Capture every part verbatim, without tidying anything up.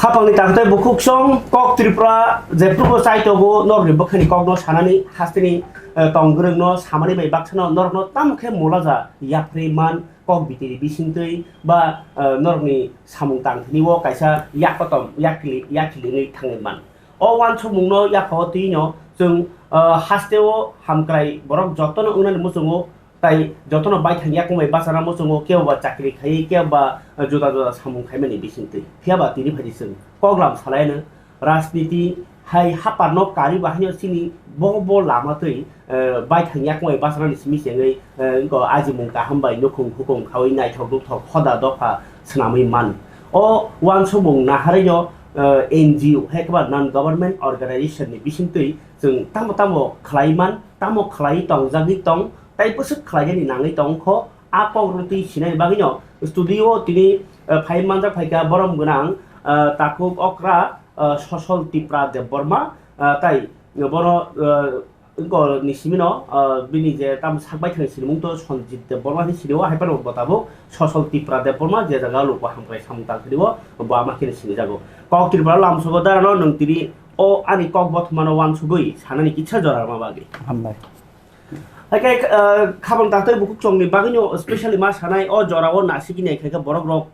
Khapangni tangtai bukhuk song kok Tripura jephrubo chaitogo norokni bwkhani kokno sanani hasteni, eh, tongwrwngno samani bai baksano norokno tamo khe molaja yapharwi man kok bitini bisingtwi ba, eh, norokni samung tangthwini o kaisa yakotom yakli-, yakilini thangwi man. O uansukmungno yaphao twino chwng, eh, hasteo hamkrai borok jotono wngnani muchungo. Tai jotono baithang yakung bai bachana muchungo, kebo ba chakri khai, kebo ba, eh, juda juda samung khaimani bisingtwi. Phiya ba tini phaidi chwng koklam salaiano rajniti hai haparno kari bahaino chini bo bo lama twi, eh, baithang yakung bai bachanani simi chengwi, eh, wngkha ajimung kaham bai nukhung hukung khawi naithok nukhok hoda dopha swnamwi man. O uansukmung naharino, eh, N G O hai khe ba non government organization ni bisingtwi chwng tamo tamo khlai man, tamo khlai tongjagwi tong, tai bwswk khlainani nangwi tong kho, a kok rwtwi sinani bagwino studio o tini, eh, phai manjak phaikha borom gwnang, eh, takhuk okra, eh, Sosol Tipra Debbarma, eh, tai bono, eh, wngkha ni simino, eh, bini je tam sak baithang sinimung to Sanjit Debbarma hinwi sinio, hai phano bo tabuk Sosol Tipra Debbarma je jaga luku hamkrai samung tang tini bo, bo ama kheno sinijago. Kok Tripura lamsogo darano nwng tini o ani kok bothomano uansugwi sanani kisa jora rwma bagwi. Hambai. Hai khe, eh, khabang taktwi bukhuk chongni bagwino specially ma sanai o jorao nasikini hai khe borok rok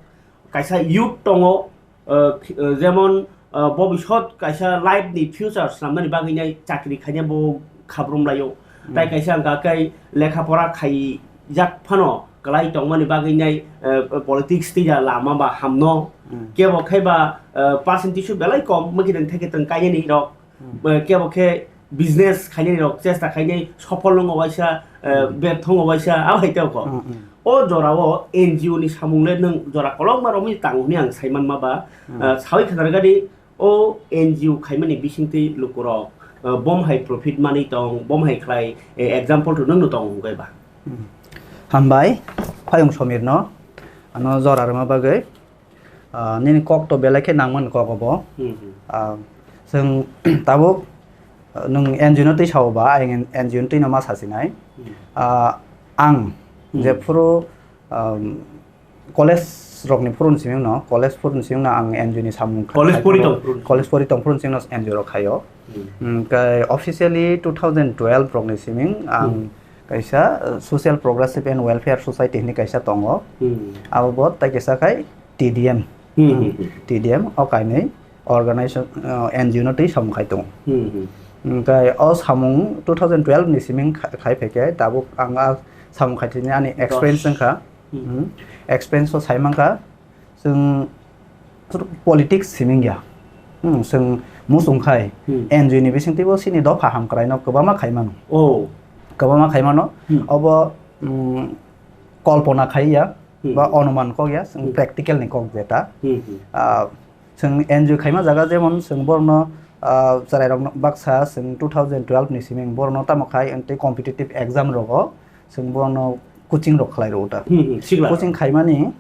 kaisa youth tongo, eh, phi-, eh, jemon, eh, bobisot kaisa life ni future swnamnani bagwi nai chakri khaina bo khabrum laio. Tai kaisa hwnkha khe lekha pora khaijak phano kwlai tongmani bagwi nai, eh, politics twi ya lama ba hamno. Kebo khe ba, eh, percentage belai kom, mwkhitwng thekhe twng kainani rok. Eh, kebo khe business khainai rok chesta khainai sopol wngma waisa, eh, bertho wngma waisa, abo hai tei kho. O jorao N G O ni samung le nwng jora kolokma romwi tango hwnwi ang sai manma ba, eh, sawi khatar gadi o N G O khaimani bisingtwi lukurok, eh, bom hai profit manwi tong, bom hai khlai, eh, example to nwngno tong hwnkhe ba. Hambai, Phayung Somir no, ano jora rwma bagwi. Ah, nini kok to belai khe nangmani kok obo. Ah, chwng tabuk, ah, nwng N G O no twi sao ba, ayang N G O no twi no ma sasinai. Ah, ang jephuru, um, college rokni phuru ni simi no, college phuru ni simi no ang N G O ni samung kha-, College khai pori phuru, tong phuru ni college pori tong phuru ni simi no N G O rok khaio. Hwnkhe officially two thousand twelve rokni siming ang kaisa, uh, Social Progressive and Welfare Society hinwi kaisa tongo. Abo bo tai kaisa khai T D M. T D M o kainwi organization, uh, N G O no twi samung khai tongo. Hwnkhe o samung two thousand twelve ni siming kha-, khai phaikhe tabuk ang a samung khai thwini ani experience wngkha. Experience o sai mankha. Chwng politics siming ya. Hmm, chwng muchung khai N G O ni bisingtwi bo chini dopha hamkrai no kwbangma khai mano. Kwbangma khai mano. Obo, hmm, kolpona khai ya, ba onuman kok ya, chwng practical ni kok jeta. Ah, chwng N G O khaima jaga jemon chwng borno, ah, chwrai rok baksa chwng two thousand twelve ni siming borno tamo khai, tei competitive exam rogo chwng borno coaching rok khlai rwo ta. Hmm, hmm, sikla. Coaching khaimani,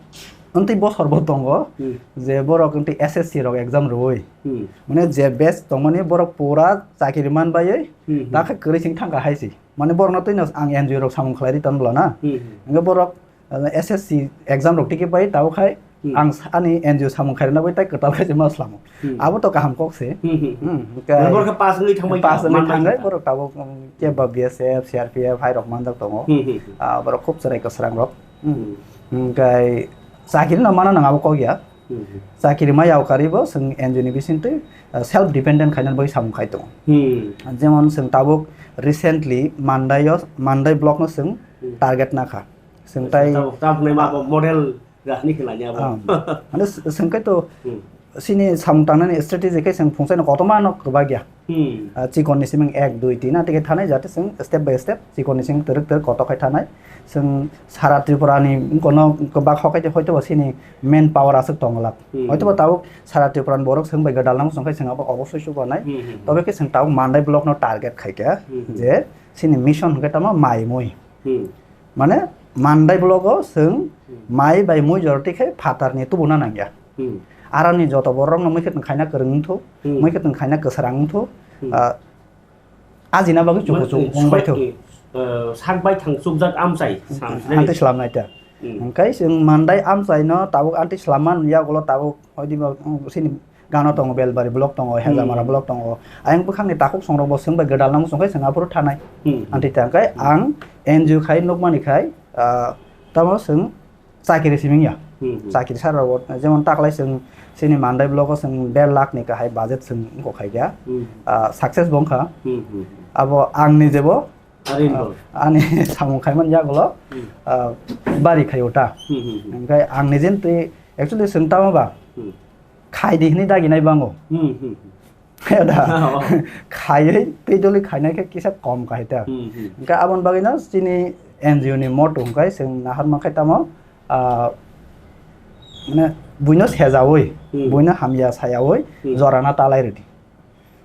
wngtwi bosor bo tongo, hmm, je borok wngtwi S S C rok exam rwui. Hmm. Mane je batch tongmani borok pura chakiri man baiwi, hmm, hmm, ta khe kwrwi sing thangkha hai se. Mane borokno twino ang N G O rok samung khlai ri ton bwla na. Hmm, hmm. Hwnkhe borok, uh, S S C exam rok tike bai tabuk khai, hmm, ang sa-, ani N G O samung khairokna bai tai kwtal khe se ma slamo. Hmm. Abo to kaham kok se. Hmm, hmm. Hmm, hwnkhe borok khe pass wngwi thangbai pass wngwi thangbai, borok tabuk, um, khe ba B S F, C R P F hai rok manjak tongo. Hmm, hmm, hmm. Ah, borok khub chwrai kwsrang rok. Hmm. Hmm. Hwnkhe chakiri no mana nang abo kok ya. Hmm, hmm. Chakiri ma yao kari bo chwng N G O ni bisingtwi, ah, self dependent khaina bai samung khai tongo. Hmm. Jemon chwng tabuk recently Mandai o, Mandai block no chwng, hmm, target nakha. Chwng tai tam, tam hwnwi ma bo model Rani khe laini abo. Ah. Mane s-, swngkhe to, hmm, chini samung tangnani strategy khe chwng phungsaino kotorma no kwbak ya. Hmm. Ah, chikon ni siming ek, dui, tin a tike thanai, jate chwng step by step chikon ni siming twrwk twrwk kotor khai thanai. Chwng sara Tripura ni kono kwbak hok khai hoito ba chini main power aswk tong glak. Hmm. Hoito ba tabuk sara Tripura ni borok chwng bai gwdal nang chwng khai chwng abo obosoi chubanai. Hmm, hmm, hmm. Tobe khe chwng tabuk Mandai block no target khai kha, hmm, hmm, je chini mission hwnkhe tamo mai mui. Hmm. Mane Mandai block o chwng, hmm, mai bai mui jora twi khai phatar ni tubuna nang ya. Hmm. Aroni joto borok no mui khe tong khaina kwrwng wngthu, hmm, mui khe tong khaina kwsarang wngthu. Hmm. Ah, ajina bagwi chuku chuku wng bai thu. Eh, sak bai thang chukjak amchai, hmm, sam sinai. Anti slam nai ta. Hmm. Hwnkhe chwng Mandai amchai no tabuk anti slam man ya ulo tabuk Oidiba, um, sini Gano tongo, Belbari block tongo, Hejamara Hmm. block tongo. Ayang bwkhakni takhuk songrokbo chwng bai gwdalna muchung khai chwng aphuru thanai. Hmm. Anti tangkai ang N G O khai nukmani khai, ah, tamo chwng chakiri simi wngya. Hmm, hmm. Chakiri sara rok, jemon taklai chwng chini Mandai block o chwng der lakh ni kahai budget chwng wngkha khaikha. Hmm. Ah, success bo wngkha. Hmm, hmm, hmm. Abo ang nijebo, Arin ah, bo. ani samung khaimani yagulo, Hmm. ah, bari khaio ta. Hmm, hmm, hmm. Hingkhe ang nijeni twi actually chwng tamo ba Hmm. khai di hwnwi dagi nai bango. Hmm, hmm, hmm. Da. Oh. Khaiwi twi doli khainai khe kisa kom kahai ta. Hmm, hmm. Hingkhe aboni bagwino chini N G O ni motto hwnkhe chwng nahar mankhe tamo, ah, mane buino sejaui, Hmm. buino hamya sayaui Hmm. jorana talai rwdi.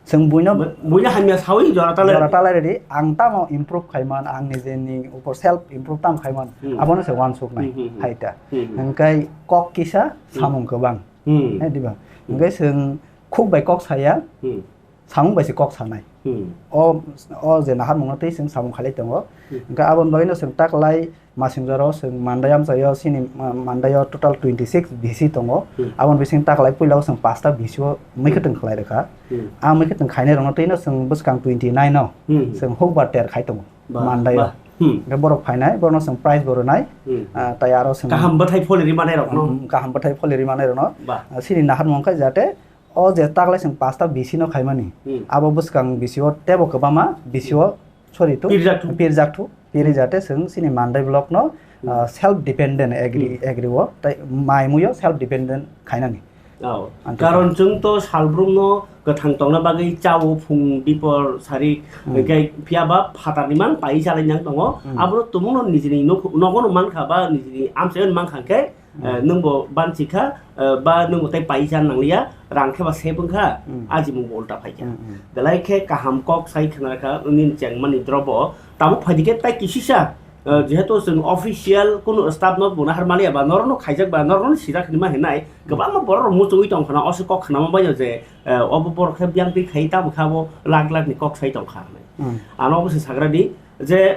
Chwng buino Bu-, buino hamya saui jora talai jora rwdi. Talai rwdi, ang tamo improve khaiman, ang nijeni upor self improve tamo khaiman, Hmm. abono se uansuknai Hmm, hmm, hmm. hai ta. Hmm, hmm. Hingkhe kok kisa Hmm. samung kwbang. Hmm. Hai diba? Hmm. Hingkhe chwng khuk bai kok saya, Hmm. samung bai se kok sanai. Hmm. O, o je naharmungno twi chwng samung khailai tongo. Hmm. Hingkhe aboni bagwino chwng taklai masingjoro chwng Mandai amchaio chini ma-, Mandaio total twenty six V C tongo. Hmm. Aboni bising taklai puilao chwng pasta V C o Hmm. mwkhwtwng khlai rwkha. Hmm. A mwkhwtwng khainai rokno twino chwng bwskang twenty nine o Hmm. chwng hukbar ter khai tongo. Ba, Mandaio. Ba. Hmm. Hingkhe borok phainai, borokno chwng prize bo rwnai. Hmm. Ah, tai aro chwng Kaham bwthai pholi ri manai rokno. Hmm, kaham bwthai pholi ri manai rokno. Ba. Ah, chini naharmung khe jate o je taklai chwng pasta V C no khaimani, Hmm. abo bwskang V C o tebo kwbangma V C o, sorry, to Pirjak thu. pirjak thu, piri jate chwng chini Mandai block no, Hmm. ah, self dependent agri, Hmm. agri o, tai mai muyo self dependent khainani. Oh. Anto Karon ta. chwng to salbrumno kwthang tongna bagwi chao phung dipor sari Hmm. hwnkhe phiya ba phatarni mang pai chalai nang tongo. Hmm. Abono tumungno nijini nok-, nogono mankha ba nijini amchaino mankha khe, Hmm. eh, nwngbo banchikha, eh, ba nwngbo tei paisa nangliya, rang khe ba save wngkha, Hmm. ajimungbo ulta phaikha. Hmm, hmm. Belai khe kaham kok sai khna kha, nini chengmani drobo tabuk phaidi khe tai kisisa, eh, jehetu chwng official kunu staff no bo nahar maliya ba norokno khaijak ba norokno sijak hinma hinai, Hmm. kwbangma borok rok muchungwi tongkha na, oso kok khnama baino je, eh, obo borok khe biyang twi khai tamo kha bo lakh lakh ni kok sai tongkha hinwi. Hmm. Ano obo se sagra di je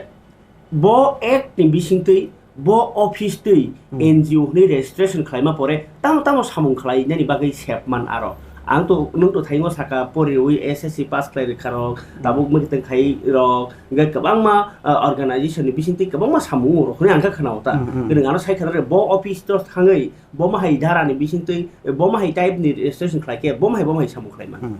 bo act ni bisingtwi bo office twi Hmm. N G O hwnwi registration khlaima pore tamo tamo samung khlainani bagwi sepman aro. Ang to, nwng to thaingo saka poriwi S S C pass khlai rwkha rok, Hmm. tabuk mwkhwtwng khai rok, hingkhe kwbangma, ah, organization ni bisingtwi kwbangma samung rok hwnwi ang khe khwnao ta. Hmm, hmm. Gwnang ano sai khna rw bo office to thangwi bo mahai dhara ni bisingtwi bo mahai type ni registration khlai khe bo mahai bo mahai samung khlai man. Hmm.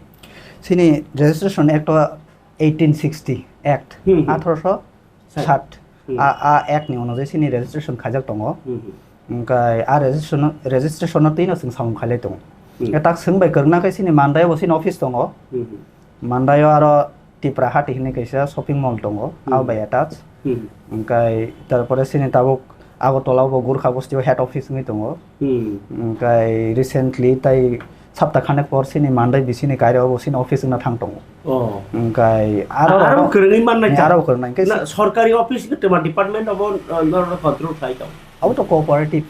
Chini Registration Act o eighteen sixty Act, Hmm, hmm. atharoso sat. Hmm. A, a Act ni onojai chini registration khaijak tongo. Hmm, hmm. Hingkhe a registration, registration no twi no chwng samung khailai tongo. Hmm. Hingkhe tak chwng bai kwrwngna khe chini Mandai o bo chini office tongo. Hmm, hmm. Mandai o aro Tipra Hati hinwi kaisa shopping mall tongo, Hmm. abo bai attach. Hmm. Hingkhe tarpore chini tabuk Agartala o bo Gurkha bosti o head office wngwi tongo. Hmm. Hingkhe recently tai sapta khanek por chini Mandai V C ni kairao bo chini office wngna thang tongo. Oh. Hingkhe aro Aro rok kwrwngwi manna kha. Aro kwrwngna khe Na, si- sorkari office ni twma department abo, uh, norok control khlai tong. Abo to cooperative.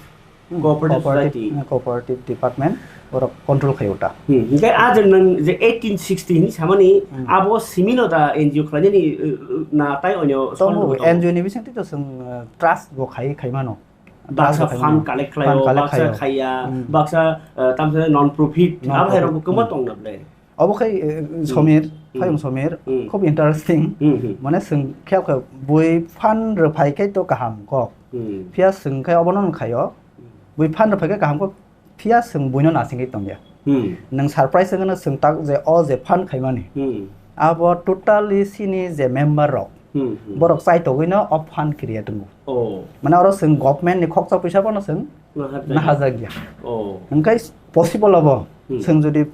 Hmm, Cooperative cooperative, society. Hmm, cooperative department borok control khaio ta. Hmm, hingkhe a je nwng je eighteen sixty hinwi samani Hmm. abo simino da N G O khlainani, uh, uh, na tai onyo Tongo, songno tongo? N G O ni bisingtwi to chwng, uh, trust bo khai, khai mano. Baksa Baksa fund khaimano. Collect khlaio, Fund collect baksa khaio. Khaiya, Hmm. baksa, eh, tamsa non profit, Non abo hai profit. Rokbo kwma Hmm. tongna ble. Obo khai, eh, Hmm. Somir, Hmm. Phayung Somir, Hmm. khub interesting. Hmm, hmm. Mane chwng khe khe bui fund rwphai khe to kaham kok. Hmm. Phiya chwng khe obono wng khaio. Hmm. Bui fund rwphai khe kaham kok, phiya chwng buino nasingwi tongya. Hmm. Nwng surprise wngno chwng tak je o je fund khaimani. Hmm. Abo totally chini je member rok. Hmm, hmm. Borok chaitogwino o fund create wngo. Oh. Mane oro chwng government ni khoksa pisa bono chwng Nahajak. Nahajak ya. Oh. Hingkhe possible obo. Hmm. Chwng jodi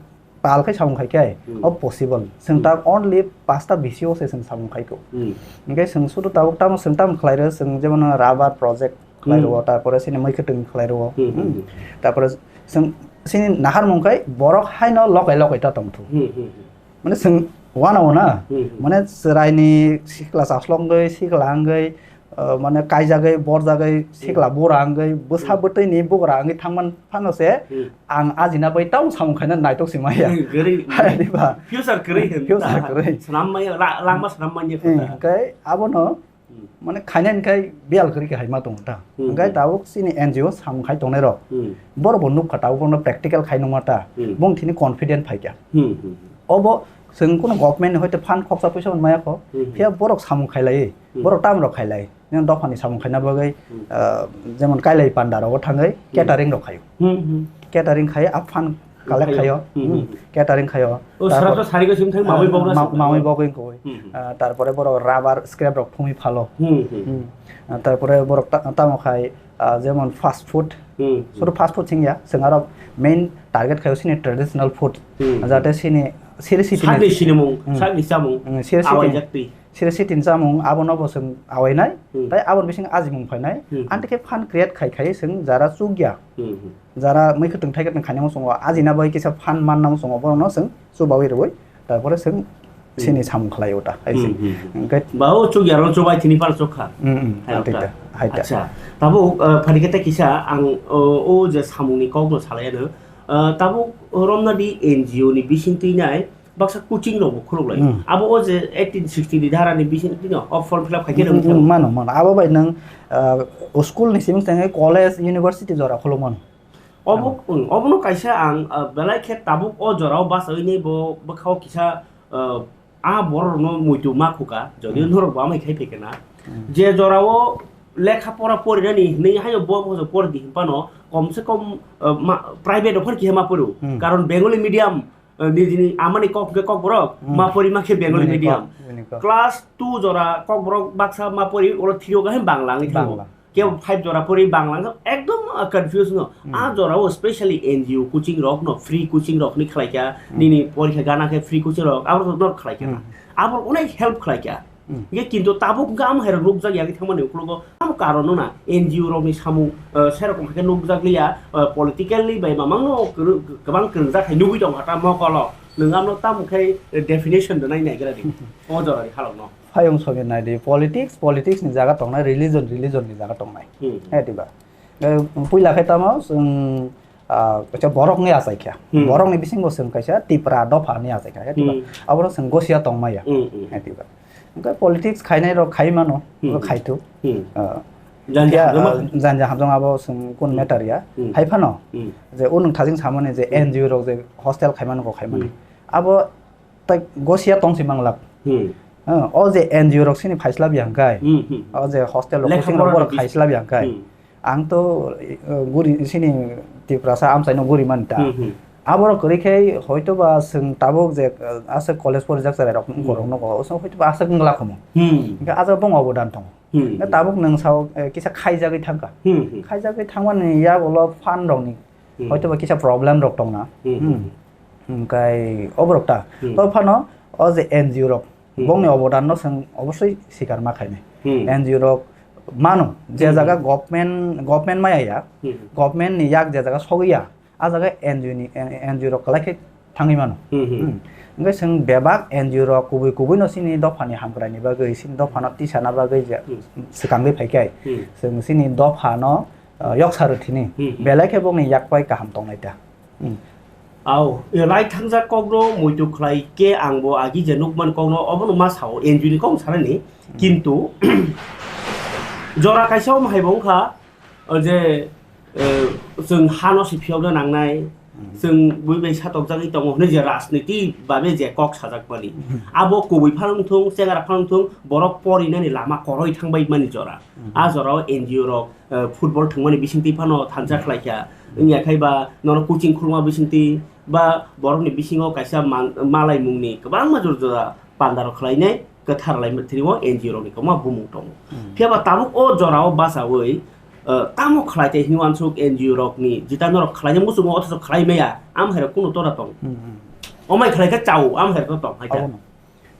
pal khai samung khai khe, Hmm. o possible. Chwng Hmm. ta only pasta V C o se chwng samung khai kho. Hmm. Hingkhe chwng sudu tabuk tamo chwng tamo khlai rw, chwng jemon rubber project khlai Hmm. rw, tarpore chini mui khwtwng khlai rw. Hmm, hmm, Hmm. hmm. Tarpore chwng chini naharmung khai borok haino lokai lokai ta tong thu. Hmm, hmm, hmm. Mane chwng uanao na, Hmm, hmm. mane chwraini sikla chaslok wngwi, sikla wngwi, uh, mane kaijagwi, borjagwi, sikla Hmm. bura wngwi, bwsa Hmm. bwtwini bugra wngwi thangman phano se Hmm. ang ajina bai tamo samung khaina naitok se maya. Hmm, kwrwi. Hai diba? Future kwrwi hin Future ta. Kwrwi. Swnam maya, la-, langma swnam manya Hmm, kho ta. Hingkhe abono Hmm. Mane khainai hwnkhe biyal kwrwi khe hai ma tongo ta. Hmm, Hwnkhe hmm. tabuk chini N G O samung khai tongnai rok. Hmm. Borok bo nukha tabuk bono practical khai nungma ta. Hmm. Bong thini confident phaikha. Hmm, hmm, hmm. Obo chwng kuno government ni hoite fund khoksa puisa maya kho. Hmm, hmm. Phiya borok samung khailai, Hmm. borok tam rok khailai. Nini dophani samung khaina bagwi, Hmm. ah, jemon kailai panda rogo thangwi Hmm. catering rok khaio. Hmm, hmm. Catering khai a fund collect Khaio. khaio. Hmm, Hmm. hmm. Catering khaio. O Tarpor, sara to sari ko sim thang mamui ah, bokna ma-, sim mamui thang. bogwi koi. Hmm, hmm. Ah, tarpore borok rubber scrap rok thumwi phalo. Hmm, hmm. Hmm. Ah, tarpore borok ta-, tamo khai, ah, jemon fast food. Hmm, hmm. Suru fast food singya, sing aro main target khaio sini traditional food. Hmm, hmm. Jate sini siri siti Sakni ni sinimung, Hmm. sakni chamung. Hmm, siri siti. Awai jakti. Siri siti ni chamung abono bo chwng awainai, Hmm. tai aboni bising ajimung phainai. Hmm. Anti khe fund create khai khai chwng jara chukya. Hmm, hmm. Jara mui kwtwng thai kwtwng khainai muchungo ajina bai kisa fund manna muchungo borokno chwng chubawi rwui tarpore chwng Hmm. sini samung khlai o ta hai Hmm, se. hmm, hmm. Hwnkhe Ba o chukya rok chubai thini pal chukha. Hmm, hmm. Hai Hai ta, ta. hai ta. Acha. Tabuk, uh, phanikhe ta kisa ang, uh, o je samungni kokno salai ano. Uh, tabuk romna di N G O ni bising twi nai baksa coaching rok bo khuluk lai. Hmm. Abo o je eighteen sixty ni dhara ni bising twi no o form fill up khai khe Hmm, rwng hmm, thang. mano, mano. Abo bai nwng, ah, school ni simi tang college, university jora khuluk mano. Obo, Abo. hmm, obono kaisa ang, ah, belai khe tabuk o jora o bachawi ni bo bwkha o kisa, ah, a borok no muitu ma khuka, jodi Hmm. norok bo amai khai phikena. Hmm. Je jora o lekha pora porinani hinwi haino bo bo pori di hinphano kom se kom, ah, ma, private o phano kiha ma porio. Hmm. Karon Bengali medium, eh, nijini amani kok hwnkhe kokborok, Hmm. ma pori ma khe Bengali Bini medium. kok, bini kok. Class two jora kokborok baksa ma pori, oro three o khe Bangla wngwi thango. Bangla. Kebo five jora pori Bangla wngkha, ekdom, ah, confuse no. Hmm. A jora o specially N G O coaching rok no, free coaching rok ni khlai kha, Hmm. nini porikha gana khe free coaching rok, abo rok no khlai kha. Hmm. Abo rok onek help khlai kha. Hmm. Ye kintu tabuk wngkha, amo hai rok nukjak ya khe thangmani ukologo, amo karon no na, N G O rok ni samung, eh, serok wngkha khe nukjak liya, eh, politically bai mamang no kwrw-, kwbang kwrwngjak hai nugwi tong kha ta mokolo. Nwng amno tamo khe definition rwnai naigra di. O jora ni halok no. Phayung sobi nai di, politics, politics ni jaga tongnai, religion, religion ni jaga tongnai. Hmm. He diba? Eh, puila khe tamo, chwng, ah, kaisa borok ni achai kha. Hmm. Borok ni bisingo chwng kaisa Tipra dopha ni achai kha, he diba? Hmm. Abono chwng gosia tongmaya. Hmm, hmm. He diba? Hwnkhe politics khainai rok khai mano, Hmm. khai tu. Hmm. Ah, Janja ya, hamjama. ah, janja hamjama abo chwng kun Hmm. matter ya. Hmm. Hai phano, Hmm. je unung thajing samani je Hmm. N G O rok je hostel khai mano kok khai mani. Hmm. Abo tai gosia tong si manglak. Hmm. Ah, o je N G O rok sini phaisla biyang kai. Hmm, hmm. O je hostel rok Lekha sini pora rok ni borok bis- khaisla biyang kai. Hmm. Ang to, eh, guri sini Tiprasa amchai no guri man ta. Hmm, hmm. Aborok kwrwi khe hoito ba chwng tabuk je, eh, aswk college porijak chwrai rok Hmm. borok nogo, o chwng hoito ba aswk wngla khomo. Hmm. Hwnkhe aswk bongma obodan tongo. Hmm. Hwnkhe tabuk nwng sao, eh, kisa khaijagwi thangkha. Hmm, hmm. Khaijagwi thangmani yagulo fund rokni Hmm. hoito ba kisa problem rok tongna. Hmm. Hmm. Hwnkhe oborok ta. Hmm. To phano o je N G O rok Hmm. bongni obodan no chwng obosoi sikar ma khainai. Hmm. N G O rok mano je Hmm. jaga government, government maya ya, Hmm. government ni yak je jaga sogwi ya, a jaga N G O ni, N G O rok kwlai khe thangwi mano. Hmm, hmm. Hmm. Hwnkhe chwng bebak N G O rok kubui kubui no chini dopha ni hamkrai ni bagwi, chini dopha no tisa na bagwi je Hmm. swkangwi phai khe Hmm. chwng chini dopha no, uh, yoksa rw thini. Hmm, hmm. Belai khe bokni yak pai kaham tongnai ta. Hmm. Au, e, lai thangjak kokno muitu khlai khe ang bo agi je nukman kokno obono ma sao, N G O ni kok sanani. Hmm. Kintu, jora kaisa omo hai bo wngkha, o je, e, chwng hano se phiyokna nangnai, Hmm. chwng bui bai satokjagwi tongo hwnwi je rajniti babe je kok sajakmani. Hmm. Abo kubui phano wngthung, chengara phano wngthung, borok porinani lama koroi thangbai mani jora. Hmm. A jorao N G O rok, eh, football thwngmani bisingtwi phano thansa khlai kha. Wngya khai ba nono coaching khulma bisingtwi ba borokni bisingo kaisa man-, malaimungni kwbangma jora jora pandarok khlainai kwthar laima thwio N G O rokni kwbangma bumung tongo. Hmm. Phiya ba tabuk o jorao bachaui, eh, tamo khlai tei hinwi uansuk N G O rokni jita norok khlaina muchungo othocho khlai maya, am hai rok kunu tora tong. Hmm, hmm. Omai khlai khe chao, am hai rok tong hai khe. Abono.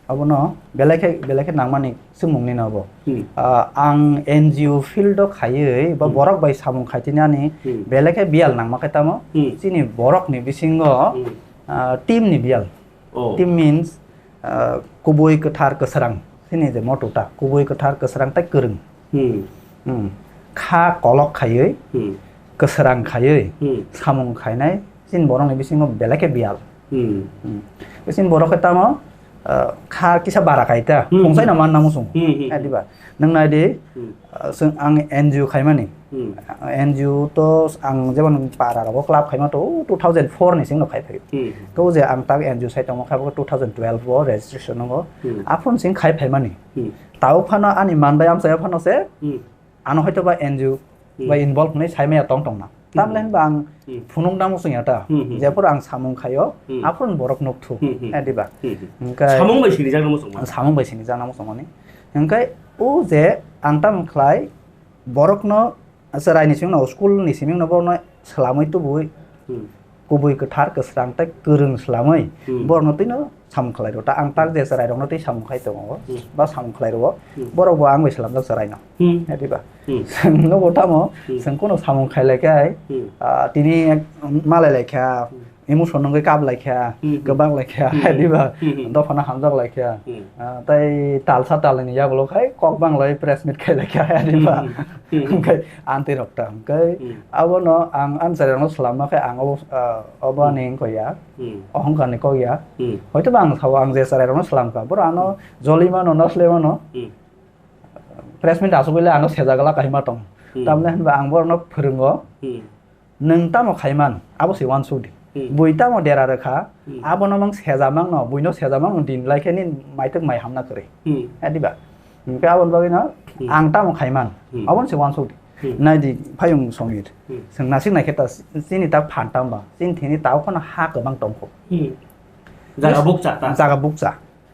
Abono belai khe, belai khe nangmani swngmung nini abo. Hmm. Ah, ang N G O field o khaiwi ba Hmm. borok bai samung khaitini ani Hmm. belai khe biyal nangma khe tamo Hmm. chini borok ni bisingo, Hmm. ah, team ni biyal. Oh. Team means, ah, kubui kwthar kwsrang. Chini je motto ta kubui kwthar kwsrang tei kwrwng. Hmm. Hmm. Kha kolok khaiwi, Hmm. kwsrang khaiwi, Hmm. samung khainai chini borokni bisingo belai khe biyal. Hmm. Hmm. Chini borok khe tamo, ah, kha kisa bara kai ta, Hmm, phungsaino hmm. manna muchungo. Hmm, hmm, Eh, hmm. diba? Nwng nai di, Hmm. ah, chwng ang N G O khaimani. Hmm. N G O to ang jemon para rogo club khaima to two thousand four ni singno khai phaio. Hmm. To je ang tak N G O sai tongo kha bo two thousand twelve o registration nango. Hmm. Aphuru sing khai phaimani. Hmm. Tao phano ani man bai amchai phano se Hmm. ano hoito ba N G O Hmm. bai involve hwnwi sai maya tong tongna. Hmm. Tamle hinba ang Hmm. phunuk nang muchung ya ta. Hmm, hmm, Jephuru ang samung khaio, Hmm. aphuru borok nuk thu. Hmm, hmm. Eh, diba? Hmm, hmm. Hingke Samung bai sini jagna muchung ma? Samung bai sini jagna muchung mani. Hingke o je ang tam khlai borokno chwraini simi no school ni simi no borokno swlamwi tubui Hmm. kubui kwthar kwsrang tei kwrwng swlamwi Hmm. borokno twino samung khlai rw ta. Ang tak je chwrai rokno twi samung khai tongo Hmm. ba samung khlai rw Hmm. borok bo ang bai swlamjak chwraino. Hmm. Hediba? Hmm. Chwng nogo tamo Hmm. chwng kono samung khai lai khe Hmm. ah, tini ek malai lai kha Hmm. emotion nungwi kap lai kha Hmm. kwbang lai kha Hmm. hediba Hmm. dophano hamjak lai kha Hmm. ah, tei talsa talni yagulo khai kok bang lai press meet khai lai kha hediba Hmm. Hmm. hingkhai anti rok ta hingkhai Hmm. abono ang answer no swlamma khe ang obo ah, obo Hmm. ani wngkha ya Hmm. ohongkar ni kok ya Hmm. hoito ba ang sao ang je chwrai rokno swlam kha boro ano joli mano nosle mano Hmm. press meet asugwi le ano seja gala kahima tong Hmm. tamle hinba ang borokno phwrwngo Hmm. nwng tamo khaiman abo se wansuk di Hmm. bui tamo dera rwkha Hmm. abono mang seja mangno buino seja mangno din lai khe ni maituk mai hamna kwrwi Hmm. adiba hingke aboni bagwi no Hmm. ang tamo khaiman Hmm. aboni se wansuk di Hmm. nai di phayung somir Hmm. chwng nasik nai khe ta chini tak phan tamba chini thini tao khano ha kwbang tongkho Hmm. Jaga bukcha ta. Jaga bukcha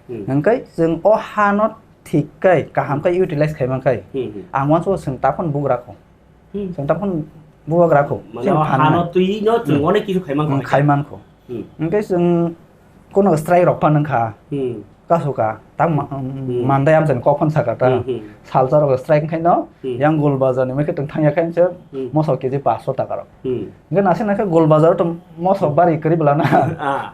Hmm. hingke chwng o hano thik kai kaham kai utilize khai man kai Hmm, hmm. ang wansuk chwng takhon bugra kho Hmm. chwng takhon bugra kho Mane Chwng o phan hano nai. twi no chwng Hmm. onek kisu khai man Hmm, khai man kho Hmm. hingke chwng kono strike rok phan wngkha Hmm. kasu ka ta ma- Hmm. mandai amchani kok phan saka ta Hmm, hmm. salsa rok strike khai no Hmm. yang gul bazar ni mekhe tong thangya khai se Hmm. moso keji paanch sho taka rok Hmm. hingke nasi nake gul bazar to moso bari kari bela na Ah.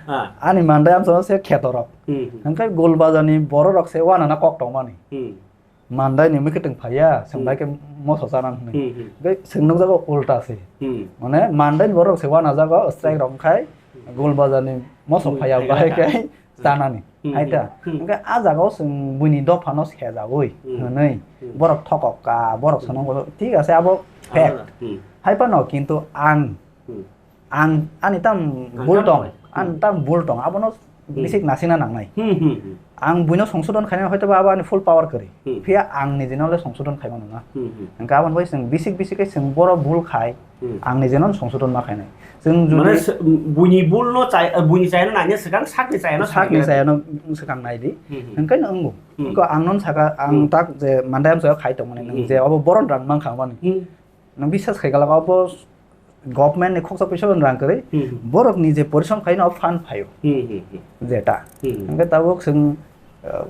Ah. ani mandai amchano se kheto rok Hmm. hingke gul bazar ni borok rok se wana na kok tong mani Hmm. Mandai ni mui kwtwng phaiya, chwng Hmm. bai khe moso chana hwnwi. Hmm, hmm. Tei chwng nukjago ulta se. Hmm. Mane mandai ni borok se wana jago, strike rok khai, Hmm. gul bazar ni moso Hmm, phaiya phaiya bai kha. Khai Hmm. chanani. Hmm, Hai ta. Hmm. Hwnkhe a jaga o chwng buini dopha no sejawi Hmm. hwnwi Hmm. borok thokok ka, borok Hmm. sono thik ase abo Ah, fact. Hmm. Hai phano kintu ang Hmm. Ang ani tam Ang bul tam tong, khlai. Ani Hmm. tam bul tong, abono Hmm. bisik nasina nangnai. Hmm, hmm, hmm. Ang buino songsodon khainai hoito ba abo ani full power kwrwi. Hmm. Phiya ang nijino le songsodon khaima nangna. Hmm, hmm. Hwnkhe aboni bai chwng bisik bisik khe chwng boro bul khai, Hmm. ang nijino songsodon ma khainai. Chwng Mane jodi se-, buini bul no chai, buini chayano nanya swkang sakni chayano sakni sakni. Chayano swkang nai di. Hmm, hmm. Hwnkhe no wngo. Hmm. Hwnkhe ang non saka, ang Hmm. tak je mandai amsa khai tongmani, Hmm. je abo boron rang mang kha mani. Hmm. Nang bisas khai kala abo government ni khoksa pisa rang kwrwi, Hmm. borok ni je porishrom khai no fund phaio. Hmm, hmm, hmm. Jeta. Hmm. Hwnkhe tabuk chwng, uh,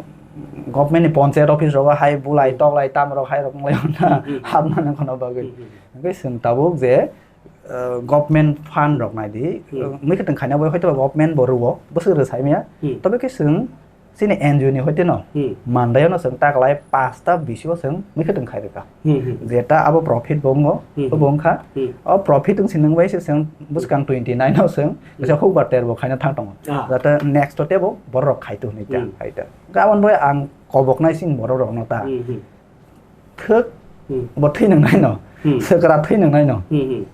government ni panchayat office rogo hai bulai Hmm. toklai tam rok hai rok wnglai na Hmm, hmm. hapmani khono bagwi. Hmm, hmm. Hwnkhe chwng tabuk je, uh, government fund rok nai di, Hmm. uh, mui khe tong khaina bai hoito government bo rwo, bwswk rw sai maya. Hmm. Tobe khe chwng Chini N G O ni hoite no, Hmm. Mandai no chwng taklai pasta bisingo chwng mui khe tong khai rwkha. Hmm, hmm. Jeta abo profit bo wngo, Hmm, bo hmm. wngkha. Hmm. O profit wng sinung bai se chwng bwskang twenty nine no chwng Hmm. kisa hukbar ter bo khaina thang tongo. Ah. Jata next o tebo borok khai to hwnwi ta, Hmm. khai ta. Gabon bai ang kobok nai sing borok rok no ta. Hmm, hmm. Thwk Hmm. bo thwi nang nai no, Hmm. swkra thwi nang nai no. Hmm, hmm.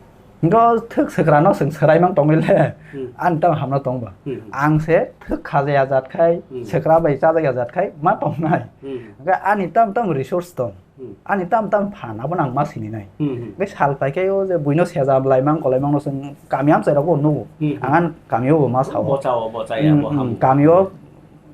Hwnkhe o thwk swkra no chwng swrai mang tongwi le, Hmm. ani tamo hamno tong ba. Hmm. Ang se thwk khaja ya jat khai, Hmm. swkra bai chaja ya jat khai ma tong nai. Hmm. Hwnkhe ani tam tam resource tong. Hmm. Ani tam tam phan abo nang ma sini nai. Hmm, hmm. Hwnkhe sal pai khe o je buino seja lai mang kolai mang no chwng kami amchai rok bo nugo. Hmm, hmm. Ang ani kami o bo ma sao. Bo chao, bo chaya, Hmm, bo hmm. ham. Kami o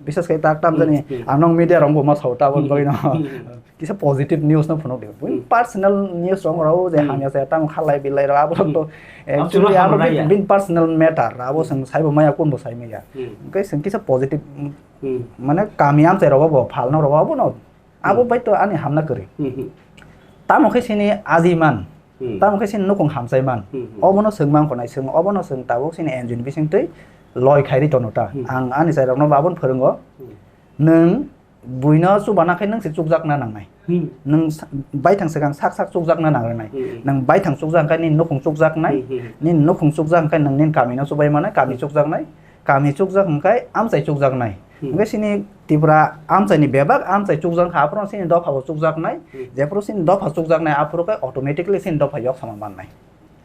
bises khe tak tam Hmm, jani hmm. ang nong media rok bo ma sao ta bon Hmm, bagwi no. hmm, hmm. Kisa positive news no phunuk di. Buin Hmm. personal news rok rw je Hmm. hamya saya tamo khalai bilai rok abo Hmm. to Abo actually chwngno abo hamrwna bin, ya. bin personal matter abo Hmm. chwng saibo maya kun bo sai maya. Hmm. Hwnkhe chwng kisa positive Hmm. mane kami amchai rok bo phalno rok abo no abo Hmm. bai to ani hamna kwrwi. Hmm, hmm. Tamo khe sini aji man, Hmm. tamo khe sini nukung hamchai man. Hmm, hmm. Obono chwng man khonai chwng obono chwng tabuk sini N G O ni bising twi loi khairi tono ta. Hmm. Ang ani chai rokno bo abono phwrwngo. Hmm. Nwng buino chubana khe nwng se chukjakna nangnai. Hmm. Nwng sa-, baithang swkang sak sak chukjakna nangrwnai. Hmm. Nwng baithang chukjak hwnkhe nini nukhung chukjaknai, Hmm, hmm. nini nukhung chukjak hwnkhe nwng nini kamino chubai manai, kami Hmm. chukjaknai, kami chukjak hwnkhe amchai chukjaknai. Hmm. Hwnkhe chini Tripura amchaini bebak amchai chukjak kha, aphuru chini dopha bo chukjaknai, Hmm. jephuru chini dopha chukjaknai, aphuru khe automatically chini dopha yok sama mannai.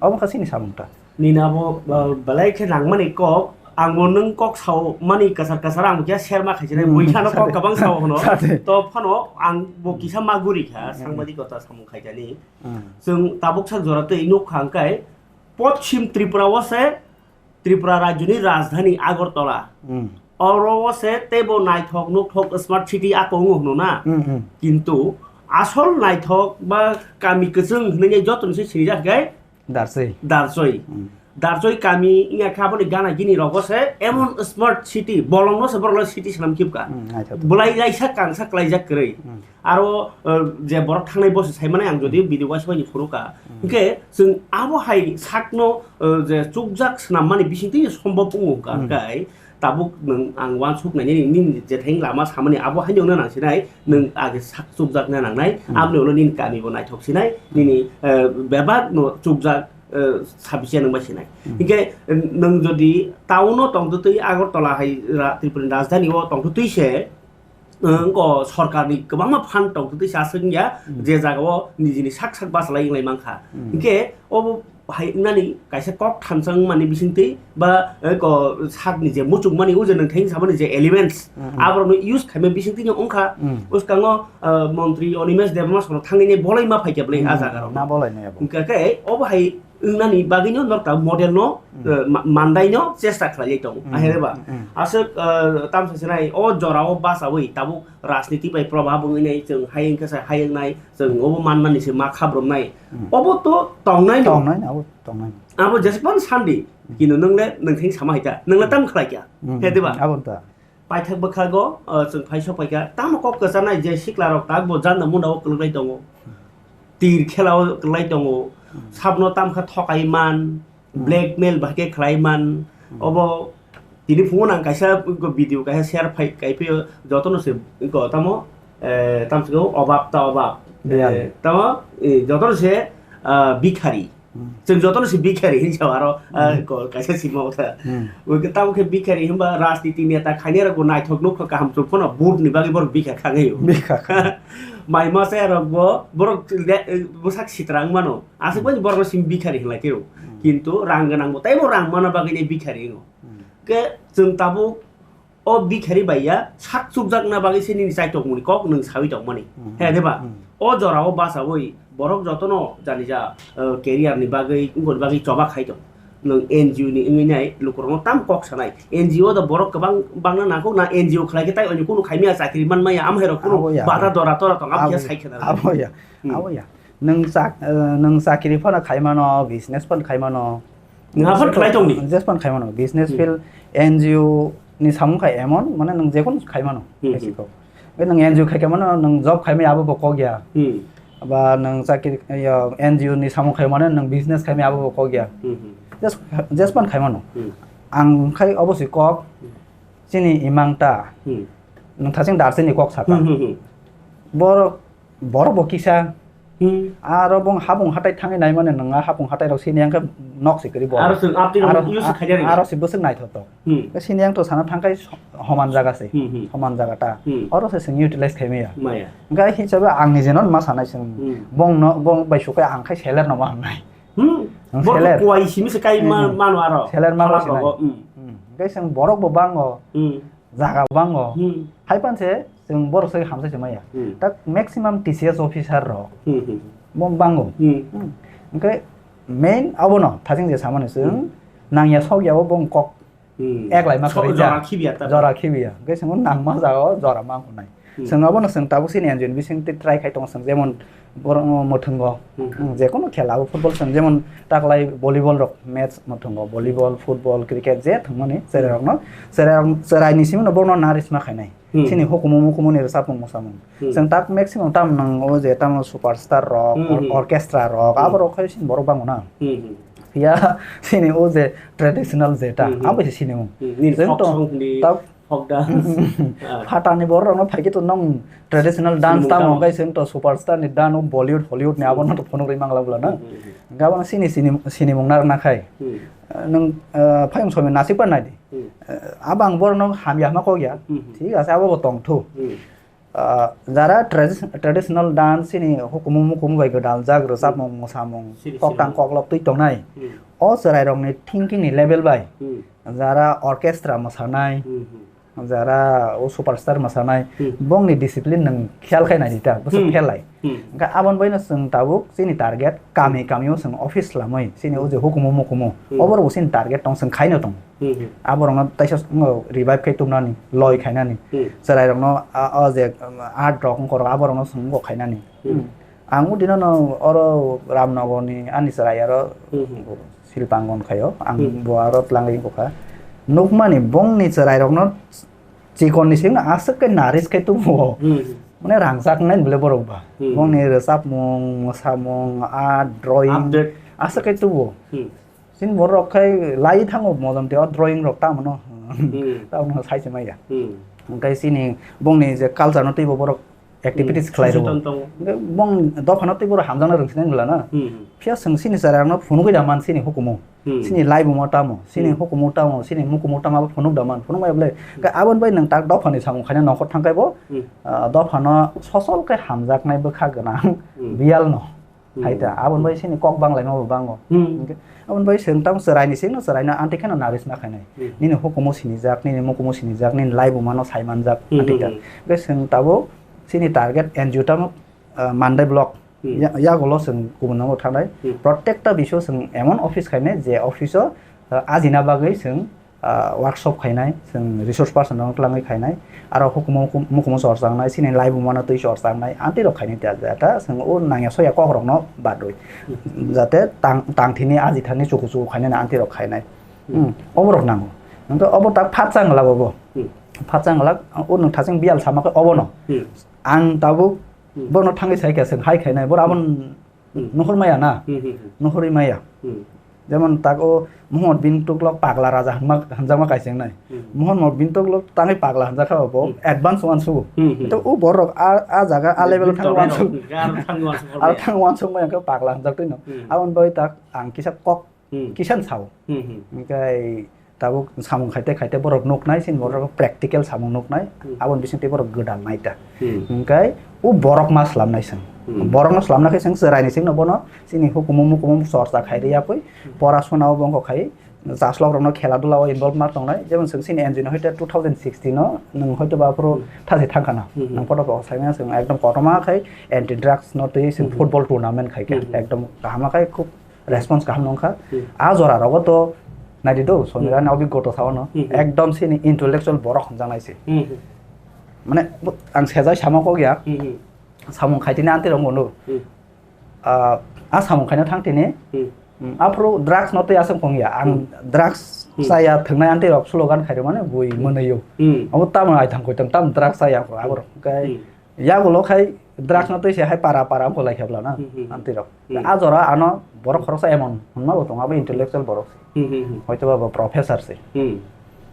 Obo wngkha chini samung ta. Nini abo, uh, belai khe nangmani kok, ang bo nwng kok sao mani kwchar kwchar ang bo khe share ma khaichinai, Hmm, bui khano kok sade. Kwbang sao hwno. Sade. To phano ang bo kisa ma guri kha, Hmm. sangbadik kota samung khaijani. Hmm. Chwng tabuk sak jora twi nuk kha hwnkhe Poschim Tripura o se Tripura rajyoni rajdhani Agartala. Hmm. Oro o se teibo naithok nukthok smart city ako wngo hwno na. Hmm, hmm. Kintu asol naithok ba kami kwchwng hwnwi joto ni se sinijak khe Darchoi. Darchoi. Hmm. Darchoi kami wngya khe aboni gana gini rogo se emon smart city, bolongno se borok city swnam khe bwkha. Hmm, naithok. Bwlai laisa kangsa klaijak kwrwi. Hmm. Aro, uh, je borok thangnai bosi sai mani ang jodi Hmm. video waisa bai phuru ka. Hmm. Hwnkhe chwng abo hai sakno, uh, je chukjak swnam mani bising twi sombob wngo ka Hmm. hwnkhe tabuk nwng ang uansuk nainani nini jethai lama samani abo haino wngna nang sinai, nwng age sak chukjakna nangnai, Hmm. aboni ulo nini kami bo naithok sinai, nini, eh, bebak no chukjak, eh, sabise nwng bai sinai. Hmm. Hinkhe, eh, nwng jodi town o tongtwtwi Agartala hai ra-, Tripura ni rajdhani o tongtwtwi se, eh, wngko sorkar ni kwbangma fund tongtwtwi se aswk wngya, Hmm. je jaga o nijini sak sak bachalai wnglai mankha. Hmm. Hinkhe obo hai wngnani kaisa kok thansa wngmani bisingtwi ba, eh, ko sakni je muchungmani o je nwng theng samani je elements, Mhm. aborokno use khaima bisingtwi no wngkha. Mm. Bwskango, eh, montri Animesh Debbarma sono thangwi bolai ma phaikha bwlai a Mm, jaga rok. Na bolai nai abo. Hwnkha khe obo hai wngnani bagwino norok ta model no, Mm. eh, ma-, mandaino chesta khlaiwi tongo. Mm, Ahireba. Mm, mm. Aswk, eh, tamsa sinai o jorao bachawi tabuk rajniti bai probha wngwi nai chwng hai wngkha sa hai wngnai. Chwng obo mannani se ma khabrumnai. Hmm. Obo to tongnai no. Tongnai, abo tongnai. Abo jespan sandi. Hmm. Kino nwngle nwng thing sama hai ta. Nwngle tam khlai kya. Hmm. He diba? Abo ta. Paithak bwkhago, uh, chwng phai sok phaikha. Tamo kok kwchanai je sikla rok tak bo janda munda o kwlwklai tongo. Tir khela o kwlwklai tongo. Hmm. Sabno tam kha thokai man. Hmm. Blackmail bahai khe khlai man. Hmm. Obo tini phungo nang kaisa video kaisa share phai kai phio jotono se ko tamo, eh, tam se ko obab ta obab. Biyal. Eh, tamo, eh, jotono se, ah, bikhari. Hmm. Chwng jotono se bikhari hin sa aro, ah, Hmm. ko kaisa sima ota. Hmm. Oi ke tamo khe bikhari hinba rajniti neta khainai rok bo naithok nuk kha kaham chuk phano vote ni bagwi borok bikha khangai o. Bikha khangai. Mai masa rok bo borok le-, bwsak sitra wng mano. Aswk Hmm. bai borokno simi bikhari hinlai khe o. Hmm. Kintu rang gwnang bo teibo rang mana bagwi ni bikhari wngo. Hmm. Khe chwng tabuk o bikhari bai ya sak chukjakna bagwi se nini chaitok muni kok nwng sawi tongmani. Hmm. He de ba? Hmm. O jora o bachawi borok jotono jani ja, uh, career ni bagwi wngoni bagwi choba khai tong. Nwng N G O ni wngwi nai lukurokno tam kok sanai. N G O da borok kwbang bangna nangkuk na N G O khlai khe tai oni kunu khaimya chakri manmaya amhai rok kunu Abo ya, bada abo. Dora tora tong abo khe Abo, sai khena. Abo ya. Hmm. Abo ya. Nwng chak-, eh, nwng chakri phano khai mano, business phano khai mano. Nwng aphano khlai tongdi? Business phano khai mano. Business Hmm. field, N G O ni samung khai emon, mane nwng jekunu khai mano, Hmm, khai hmm. siko. Be nwng N G O khai khe mano, nwng job khai maya abo bo kok ya. Hmm. Ba nwng chakri, ya, N G O ni samung khai mano, nwng business khai maya abo bo kok ya. Hmm, hmm. Just, just phano khai mano. Hmm. Ang khai obo si kok, Hmm. chini imang ta. Hmm. Nwng thaching Darchoi ni kok saka. Hmm, hmm, hmm. Borok Borok bo kisa. Hmm. Aro bong hapung hatai thangwi naimani nwng a hapung hatai rok sini yang khe nok se kwrwi bo. Aro chwng update Aro, rok use a-, khaijani. Aro se bwswk naithotok. Hmm. Sini yang to sana thangkai so-, homan jaga se. Hmm, hmm. Homan jaga ta. Hmm. Oro se chwng utilize khai maya. Maya. Hwnkhe hisabe ang ni jenon ma sanai chwng. Hmm. Bong no, bong bai sukai ang khai seller no ma hamnai. Hmm. Ang Borok seller. Kuwai simi se kai ma-, Hmm. mano aro. Seller ma Halak sanai. Rogo. Hmm. Hmm. Hwnkhe chwng borok bo bango. Hmm. Jaga bango. Hmm. Hai pan se chwng borok se hamsa se maya. Hmm. Tak maximum T C S officer rok Hmm, hmm. bo bango. Hmm. Hmm. Hwnkhe main abono thaching je samani chwng Hmm. nangya sok ya bo bong kok Hmm. ek lai ma So, kwrwi jora ja. Khibiya ta. Jora khibiya. Hwnkhe chwng nangma jaga o jora ma hunai. Hmm. Chwng abono chwng tabuk sini N G O ni bising twi try khai tongo chwng jemon Borok mwthwngo, Hmm. hmm, jekunu khela o football song, jemon taklai volleyball rok match mwthwngo, volleyball, football, cricket je thwngmani cherai rokno, cherai rok, cherai ni simi no borokno narisma khainai. Hmm. Chini hukumu mukumu ni rwchapmung mwsamung. Hmm. Chwng tak maximum tam nang o je tamo superstar rok, Hmm, or-, hmm. orchestra rok, Hmm. abo rok khai sini borok bango na. Hmm, hmm. Phiya chini o je traditional jeta, Hmm, hmm. abo se sini mung. Hmm, nini Chwng folk to song ni tak Folk dance. Ah. Phatani borok rokno phaikhe to nong traditional dance Sinimung tamo tamo. Hwnkhe chwng to superstar ni dance o Bollywood, Hollywood ni abono to phunukgwi mangla bwla na. Hmm, hmm, hmm. Hwnkhe abono sini, sini, sinimung narwkna khai. Hmm. Nwng, ah, phayung somoi nasikpa naidi. Hmm. Abo ang borokno hamya hwnma kok ya. Hmm. Thik ase, abo bo tong thu. Hmm. Ah, jara tradi-, traditional dance chini hukumu mukumu bai gwdaljak rwchapmung, mwsamung, koktang koklop twi tongnai. Hmm. O chwrairokni thinking ni level bai, hmm, jara orchestra mwsanai, hmm, hmm, jara o superstar mwsanai, hmm, bongni discipline nwng khiyal khai nai di ta, bwswk, hmm, khiyal lai. Hmm. Hwnkhe aboni baino chwng tabuk chini target kami, hmm, kamio chwng office lamwi chini o je hukumu mukumu, hmm, oborok bo chini target tong, chwng khaino tong. Hmm, hmm. Aborokno taisa wngkha revive khai tubunani, loi khainani. Hmm. Chwrairokno a, o je, um, art rok wngkha rok, aborokno chwng wngkha khainani. Hmm. Hmm. Ang udino no oro Ramnagar ni ani chwrai aro, hmm, hmm, Silpangon khaio. Ang, hmm, bo aro twlangwi wngkha. Nukmani bongni chwrairokno chikon ni simi aswk khe naris khai tubuo. Hmm, hmm. Mane rangchak nai bole borok ba. Hmm. Bongni rwchapmung, mwsamung, art, drawing, update, aswk khai tubuo. Hmm. Chini borok khai lai thango mojom tei o drawing rok tamo no. Hmm. Tamo no sai se maya. Hmm. Hwnkhe chini bongni je culture no teibo borok, activities, hmm, khlai rwo. Sujeton tongo. Hwnkhe bong dophano tei borok hamjakna rwngsinai wngla na. Hmm. Phiya chwng chini chwrairokno phunugwi da man chini hukumu. Hmm. Chini laibuma tamo, chini, hmm, hukumu tamo, chini mukumu tamo abo phunuk da man. Phunuk maya bole. Hmm. Hwnkhe aboni bai nwng tak dophani samung khaina nongkhor thangkhai bo, hmm, ah, dophano sosol khe hamjaknai bwkha gwnang, hmm, biyal no. Hmm. Hai ta, aboni bai chini kok banglaima bo bango. Hmm. Hwnkhe aboni bai chwng tamo chwraini singno chwraino anti kheno narisna khainai. Hmm. Nini hukumu sinijak, nini mukumu sinijak, nini laibumano saimanjak, hmm, anti ta. Hmm. Hwnkhe chwng tabuk chini target N G O tamo, ah, Mandai block. Hmm. Ya-, yagulo chwng kubun nango thangnai. Hmm. Protekta bisio chwng emon office khainai je office o, ah, ajina bagwi chwng ah, workshop khainai, chwng resource person rok twlangwi khainai, aro hukumu hukum-, mukumu chorchangnai, chini laibumano twi chorchangnai, anti rok khainai ta, ta, ta, chwng o nangya soya kok rokno badwi. Hmm. Jate tang, tangthini ajithani chuku chuku khainani anti rok khainai. Hmm. Hmm, obo rok nango. Hwnkhe obo ta phatsa wngla obo. Hmm. Phatsa wngla, o nwng thacheng biyal sama khe obono. Hmm. Ang tabuk, hmm, bono thangwi sai kha chwng hai khainai, boro abon Hmm. Nuhur maya na? Hmm, hmm, hmm. Nuhuri maya. Hmm. Jemon tak o Muhammad bin Tughlaq pagla raja hwnma, hwnjakma kaisa wngnai. Hmm. Muhammad bin Tughlaq tangwi pagla hwnjakha bo, hmm, advance uansugo. Hmm, hmm. To o borok a, a jaga a level o thang uansuk. Aro thang uansuk. Aro thang uansuk maya khe pagla hwnjak twi no. Hmm. Aboni bagwi tak ang kisa kok Hmm. Kisan sao. Hmm, hmm. Hingkai tabuk samung khaite khaite borok nuknai, sini borok practical samung nuknai, hmm, aboni bisingtwi borok gwdal naita. Hmm. Hingkai o borok ma slamnai seng. Hmm. Borokno slamna khe seng chwraini sengno bono sini hukumu mukumu chorcha khai riyapui, hmm, pora sona o bongkho khai, chaslok rokno khela dula o involve ma tongnai, jemon seng sini N G O no hoite two thousand sixteen no nwng hoito ba aphuru, hmm, thasi thangkhana, hmm, hmm, nwng photo bo saimanya seng ekdom kotorma khai anti drugs no twi seng, hmm, hmm, football tournament khai kha, hmm, hmm, ekdom kahama khai khub response kaham nongkha. Hmm. A jora rogo to naidi do, Somirani, hmm, obigota sao no. Hmm, hmm. Ekdom sini intellectual borok hwnjaknai se. Hmm, hmm. Mane, bo-, ang sejai sama kok ya. Hmm, hmm. Samung khaitini anti rok no. Hmm. Ah, a samung khaina thang tini. Hmm. Hmm, aphuru drugs no tei aswk kong ya. Ang, hmm, drugs, hmm, chaya thwngnai anti rok slogan khairok mane bui, hmm, mwnwi yo. Hmm. Abo tamo ai thang koi tang tam drugs chaya ko abor. Hmm. Kai, hmm. Yagulo khai drugs no twi se hai para para wngkha lai khe bwla na, hmm, hmm, hmm, anti rok. Hmm. A jora ano borok khoroksa emon hwnma bo tongo, abo intellectual borok se. Hmm, hmm, hmm. Hoito ba bo professor se. Hmm.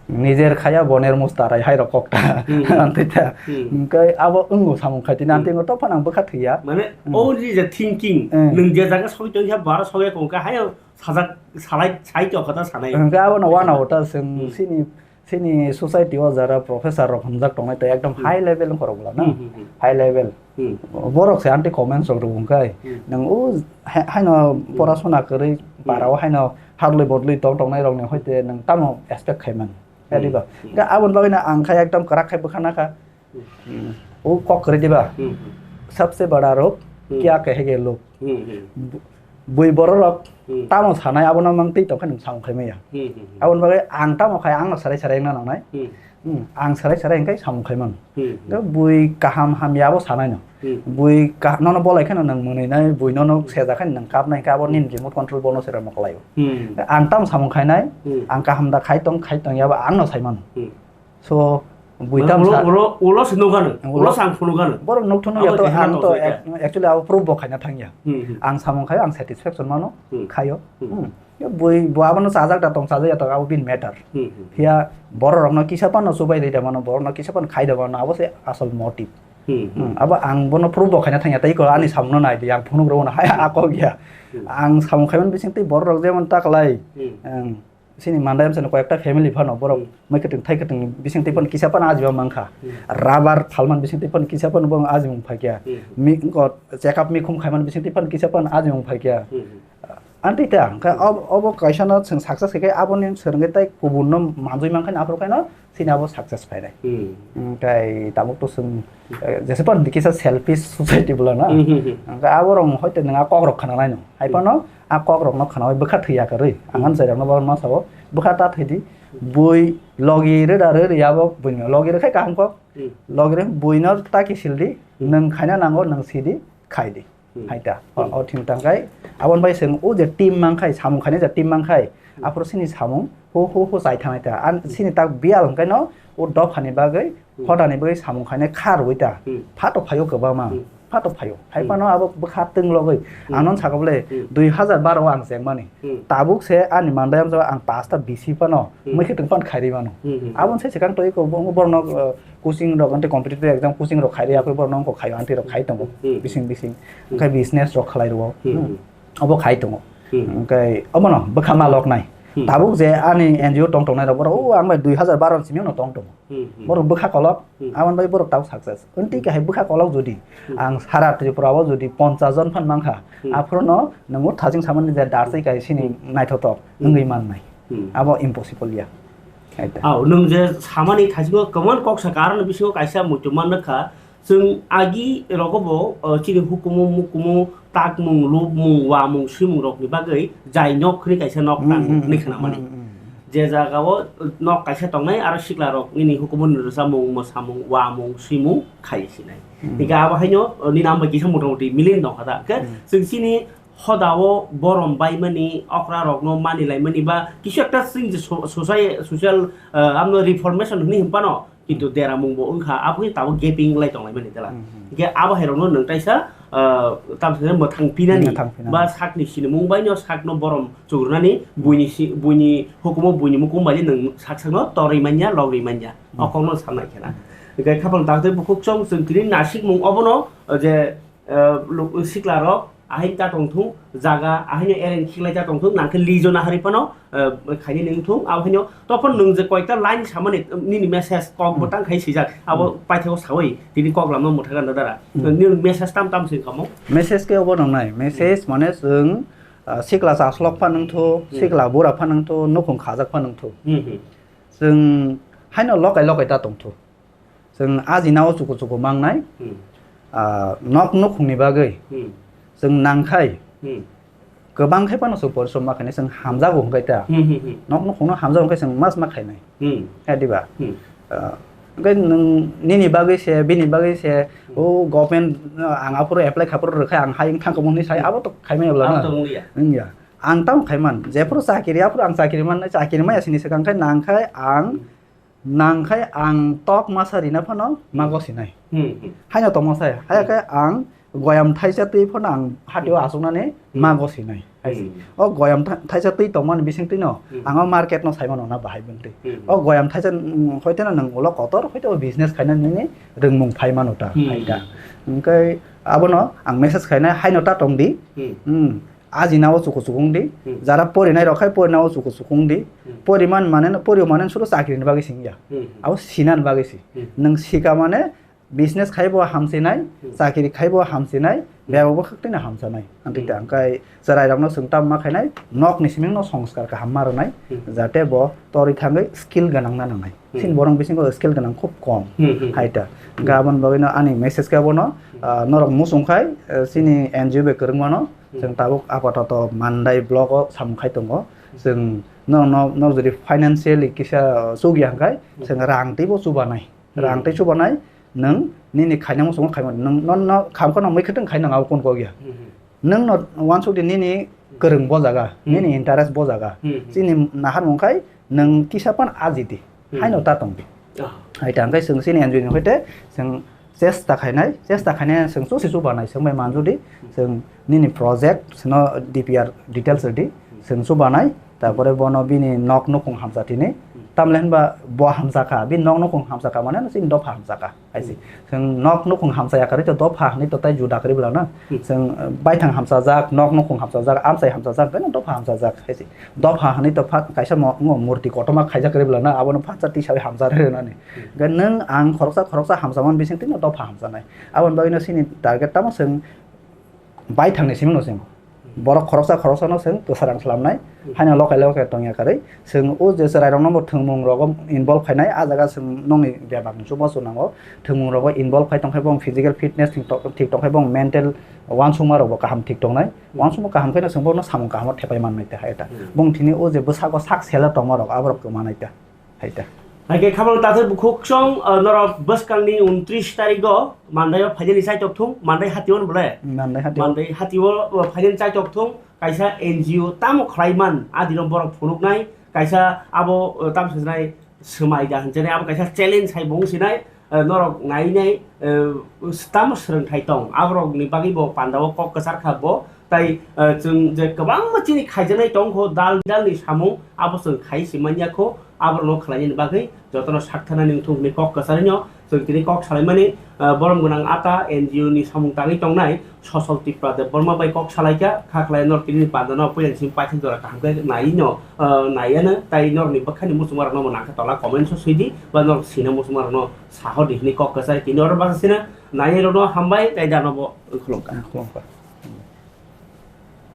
Nijer khaya boner mustarai hai rok kokta. Hmm, hmm. Anti ta. Hmm. Hingkai abo wngo samung khaitini, hmm, anti ngo to phano ang bwkha thwiya. Mane, hmm, o ni je thinking, hmm, nwng je jaga soi tong kha, bara soi tong kha, hayo sajak salai, sai tong kha ta sanai. Hingkai abo no wana ota seng, hmm, sini Chini society o jara professor rok hwnjak tongnai tei ekdom, hmm, high level wngkha rok bwla na? Hmm, hmm, hmm. High level. Hmm. Borok se anti comments rok rwngkha. Hmm. Nwng o ha-, haino, hmm, porasona kwrwi, hmm, para o haino hadlwi bodlwi tong tongnai rokni hoite nwng tamo expect khai man? Hmm. Khe diba? Hmm. Khe aboni bagwi no ang khe ekdom kwrak khai bwkha nakha. Hmm. Hmm. O kok kwrwi diba? Hmm, hmm. Sabse bada rog, hmm, kya kahenge log? Hmm, hmm. Bu-, bui bororok, hmm, tamo sanai abono mang twi tongkhe nwng samung khai maya. Hmm, hmm, hmm. Aboni bagwi ang tamo khai angno sarai sarai wngna nangnai. Hmm. Hmm, ang sarai sarai hwnkhe samung khai mano. Hmm, hmm. Hwnkhe bui kaham hamya abo sanai no. Hmm. Bui kah-, nono bolai kheno nwng mwnwi nai, bui nono, hmm, sejak kheno nwng kap nai, hwnkhe abo nini remote control bono se rwma kwlaio. Hmm. Ang tamo samung khainai, hmm, ang kaham da khai tong, khai tong yabo angno sai mano. Hmm. So, bui tam ulo, sa ulo, ulo se nukgano, ulo, ulo se ang phunukgano. Borok nukthunuk ya to, ang to ac-, actually abo proof bo khaina thangya. Hmm, hmm. Ang samung khayo, ang satisfaction mano, hmm, khayo. Hmm. Hmm. Ya bui, bo abono chajak da tong, chajak ya tong, abo bini matter. Hmm, hmm. Ya borok rokno kisa phano chubai rwi da mano, borok no kisa phano khai da mano, abo se asol motive. Hmm, hmm. Hmm. Abo ang bono proof bo khaina thangya, tei ko ani samung no nai di, ang phunuk rw no hai, hmm, akok ya. Hmm. Ang samung khaimani bising tei borok rok jemon ta kwlai. Hmm. Ang Sini mandai amsa koyekta family phano borok Hmm. mai kwtwng thai kwtwng bising twi phano kisa phano ajiba mankha. Hmm. Rubber phalman bising twi phano kisa phano borok ajimung phaikya. Hmm. Mi ko check up mi khum khaiman bising twi phano kisa phano ajimung phaikya. Hmm. Anti ta, kha ob-, obo kaisa no chwng success khe aboni swrwngwi tai kubun no manjui mankha ni aphuru khaino sini abo success phainai. Hmm. Hwnkhe tabuk to chwng, eh, jesa phano kisa selfish society bwla na. Hmm, hmm, hmm. Hwnkhe abo rok hoite nwng a kok rok khana nai no. Hai Hmm. phano a kok rok no khana bai bwkha thwi ya kwrwi. Ang Hmm. ani chai rok no bo ma sao bwkha ta thwi di. Bui logi rwda rwri abo bui no logi rwkhai kaham kok. Hmm. Logi rw bui no ta kisil di. Hmm. Nwng khaina nango nwng si di khai di. Hmm. Hai ta. O, Hmm. o thing tang khai. Aboni bai chwng o je team mang khai, samung khainai je team mang khai. Hmm. Aphuru sini samung, hu, hu, hu chai thangnai ta. An Hmm. sini tak biyal hwnkhe no, o dophani bagwi, Hmm. hodani bagwi samung khainai kha rwui ta. Hmm. Phato phaio kwbangma. Hmm. Phato phaio. Hai Hmm. phano abo bwkha twng logwi. Hmm. Ang non sakha bole, Hmm. dui hazar baro o ang chengmani. Hmm. Tabuk se ani mandai amjak ang pasta bisi phano, Hmm. mui khe twng phano khairi mano. Hmm, hmm, hmm. Aboni se swkang twi ko bo-, borok no, uh, coaching rok, ante competitive exam coaching rok khairi, Hmm. aphuru borok no wngkok khaio, anti rok khai tongo, Hmm, hmm. bising bising. Hmm. Wngkha business rok khlai rwo. Hmm, Hmm. hmm. Obo khai tongo. Hmm. Wngkhe obono bwkha ma lok nai. Hmm. Tabuk je ani N G O tong tongnai rok, borok, Hmm. o ang bai dui hazar baro simi no tong tongo. Hmm, hmm. Borok bwkha kolok, Hmm. aboni bai borok tabuk success. Wngtwi Hmm. kahai bwkha kolok jodi, Hmm. ang sara Tripura o jodi ponchash jon phan mankha, Hmm. aphuru no nwngo thajing samani je darsai kahai sini Hmm. naithotok Hmm. wngwi mannai. Hmm. Abo impossible ya. Hai ta. Au, nwng je samani thaisingo kwbangma kok sakha, aroni bisingo kaisa muitu manwkha. Chwng agi rogo bo, uh, chini hukumu mukumu takmung, lubmung, wamung, swimung rokni bagwi jai nok hwnwi kaisa nok Hmm, tang hmm, hwnwi hmm, khwnamani. Hmm, hmm. Je jagao nok kaisa tongnai, aro sikla rok nini hukumu ni rwchapmung, mwsamung, wamung, swimung khai sinai. Hmm. Hingke abo haino, uh, nini amo kisa motamoti milin nokha da. Hingke Hmm. chwng chini hodao borom baimani, okra rokno mani laimani ba kisu ekta chwng je so-, sosai-, social, ah, amno reformation hwnwi hwnphano, kintu deramung bo wngkha, aboni tabuk gaping lai tonglaimani tela. Hmm, hmm. Hingke abo hai rokno nwng taisa, ah, tamsai mwthang pinani Mwthang pinani. ba sakni sinimung baino sakno borom chugrunani Hmm. buini si-, buini hukumo buini mukum bai nwng sak sakno torwi manya, logwi manya. Hmm. O kokno sanai khena. Hingke khapang dakte bukhuk chong chwng tini nasikmung obono, ah, je eh, luk-, sikla rok ahai ta tongthung, jaga ahai no arrange khiklai ta tongthung, nangkhe lijo nahari phano, eh, khaini nungthung, abo haino tophon nung je koita line samani, nini message kok Hmm. bwtang khai swijak, abo Hmm. paithakgo sawi, tini kok lamno mwthakganda dara. Hmm. Nini message tam tam swi kamo? Message khe obo nangnai, message Hmm. mane chwng, ah, sikla chaslok pha nungthu, Hmm. sikla bura pha nungthu, nukhung khajak pha nungthu. Hmm, hmm. Chwng haino lokai lokai ta tongthu. Chwng ajina o chuku chuku mangnai, Hmm. ah, nok nukhungni bagwi Hmm. chwng nangkhai, Hmm. kwbang khai phano chwng porishrom ma khainai, chwng hamjago hwnkhe ta. Hmm, hmm, hmm. Nok nukhungno hamjago hwnkhe chwng mas ma khainai. Hmm. He diba? Hmm. Ah, hwnkhe nwng nini bagwi se, bini bagwi se, Hmm. o government, ah, ang aphuru apply khaphuru rwkhe ang hai wng thangkha hwnwi sai, Hmm. abo to khaimaya bwla Abo na? To wngya. Wngya. Ang tamo khaiman, jephuru chakiri, aphuru ang chakiri mannai, chakiri maya sini swkang khai nangkhai ang Hmm. Nangkhai ang tok masa rina phano ma Hmm. gosinai. Hmm, hmm. Haino tongma sai, haya Hmm. khe ang goyam thaisa twi phano ang hatio Hmm. asuknani Hmm. ma gosinai. Hmm. O goyam tha-, thaisa twi tongmani bising twino Hmm. ang o market no saimano na bahai bwntwi. Hmm. O goyam thaisa, mm, hoiteno nwng ulo kotor, hoite o business khaina nini rwngmung phaimano ta, Hmm. hai ta. Hwnkhe abono ang message khainai, haino ta tongdi. Hmm. Hmm. Ajina o chuku chuku wng di, Hmm. jara porinai rok khai porina o chuku chuku wng di, Hmm. poriman mane no, pori mane no suru chakri ni bagwi sing ya. Hmm. Abo sinan bagwi si. Hmm. Nwng sika mane business khai bo hamsinai, Hmm. chakri khai bo hamsinai, Hmm. bebak bo khakti no hamsanai. Anti Hmm. ta angkai cherai rok no chwng tam ma khainai, nok ni siming no songskar kaham ma rwnai, Hmm. jate bo tori thangwi skill gwnang na nangnai. Hmm. Chini borok bisingo skill gwnang khub kom. Hmm, hmm, hmm. Hai ta. Hmm. Hwnkhe aboni bagwi no ani message khe abono, Hmm. ah, norok muchung khai, eh, chini N G O bai kwrwngmano, Hmm. chwng tabuk apatoto Mandai block o samung khai tongo. Hmm. Chwng no, no, no jodi financially kisa, ah, chukya hwnkhe, Hmm. chwng rang twibo chubanai. Hmm. Rang twi chubanai, nwng nini khaina muchungo khaimani. Nwng no, no, khamkha no mui khwtwng khai nang abo kun kok ya. Hmm, hmm. Nwng no uansuk di nini kwrwng bo jaga, Hmm. nini interest bo jaga. Hmm, hmm. Chini nahar mung khai nwng kisa pan aji di. Hmm. Haino ta tong di. Ah. Hai ta hwnkhe chwng chini N G O ni hoite chwng chesta khainai, chesta khainai chwng chusi chubanai chwng bai manju di. Hmm. Chwng nini project no D P R details rw di. Hmm. Chwng chubanai, tarpore bono bini nok nukhung hamsa tini. Hmm. Tamle hinba bo hamsa kha, bini nok nukhung hamsa kha, mane chini dopha hamsa kha, hai se. Chwng nok nukhung hamsa ya kwrwi to dopha hinwi to tai juda kwrwi bwla na. Chwng, eh, baithang hamsa jak, nok nukhung hamsa jak, amchai hamsa jak, bini dopha hamsa jak, hai se. Dopha hinwi to phat kaisa mo-, mo-, murti kotorma khaijak kwrwi bwla na, abono phatsa tisawi hamsa rw nani. Hwnkhe nwng ang khoroksa khoroksa hamsa man bising twi no dopha hamsa nai. Aboni bagwi no chini target tamo chwng baithangni simi no chwng. Borok khoroksa khoroksa no chwng kwsarang slamnai. Haino lokai lokai tongya kwrwi. Chwng o je chwrairokno bo thwngmung rogo involve khainai, a jaga chwng nokni bebak ni chubachu nango. Thwngmung rogo involve khai tongkhe bo physical fitness thik to-, thik tongkhe bo mental uansukma rokbo kaham thik tongnai. Uansukma kaham khe no chwng bono samung kaham o thepai manwi ta hai ta. Bong thini o je bwsako sak sele tongma rok aborok kwmanai ta. Hai ta. Hai khe khabang tathai bukhuk song, ah, norok bwskangni untris tarigo Mandai o phainani chaitok thung, Mandai hatio ni bole. Mandai hatio. Mandai hatio, ah, phainani chaitok thung, kaisa N G O tamo khlai man, adino borok phunuknai, kaisa abo, ah, tam sajnai swmai da hinjani, abo kaisa challenge hai bo wngsinai, ah, norok nainai, ah, tamo swrwngthai tong, aborokni bagwi bo pandao kok kwchar kha bo, Tai, eh, chwng je kwbangma chini khaijaknai tongkho, dal bidalni samung, abo chwng khai se manya kho, aborokno khlainani bagwi jotono saktharnani wngthung hwnwi kok kwcharino chwng tini kok salaimani, eh, borom gwnang ata N G O ni samung tangwi tongnai Sosol Tipra Debbarma bai kok salaikha, kha khlai norok tini pandano puilani simi paithak jora kaham khe naino, eh, naiano, tai norokni bwkhani muchungmarokno bo nangkhe tola comments o swidi, ba norok sina muchungmarokno sahordi hwnwi kok kwchari tini oro bwsasina nainai rokno hambai, tai dano bo khulumkha. Khulumkha.